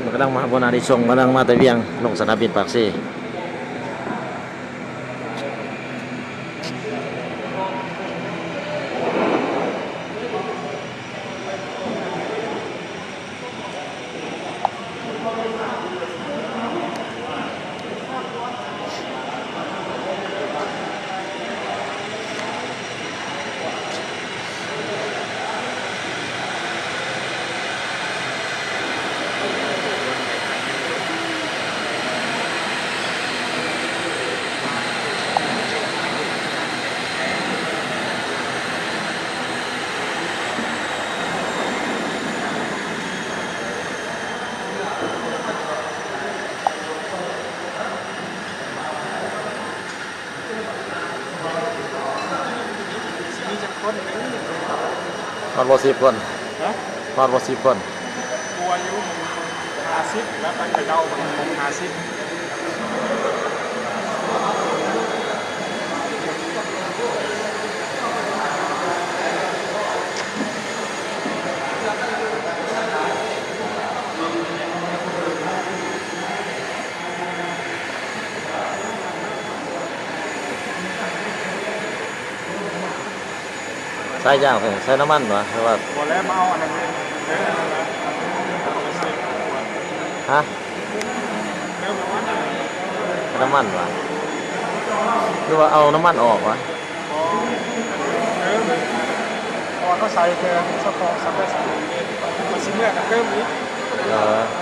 ກຳລັງມາ ຫົວໜ້າໄດ້ສົ່ງ ກຳລັງມາແຕ່ວຽງ ລົງສະໜາມບິນປາກເຊ. ມີຈັກຄົນ? ຮອດບໍ່ສິບຄົນ? ຮະ? ຮອດບໍ່ສິບຄົນ? ກວ່າຢູ່ ຫ້າສິບ ແລ້ວໄປເຈົ້າມັນຫົກ ຫ້າສິບ. ໃສ່ຢາງ ໃສ່ ໃສ່ນ້ຳມັນຫວາ ຫຼືວ່າ? ບໍ່ແລ້ວ ມາເອົາອັນນັ້ນເດ້ ເອີ ອັນນັ້ນນະ ຮະ? ໃສ່ນ້ຳມັນຫວາ ຫຼືວ່າເອົານ້ຳມັນອອກຫວາ? ບໍ່ ເຕີມ ເພາະວ່າເຂົາໃສ່ແຕ່ສະເພາະສັບໄປສັບມາ ມັນຊິເມື່ອກະເຕີມອີກ. ເອີ.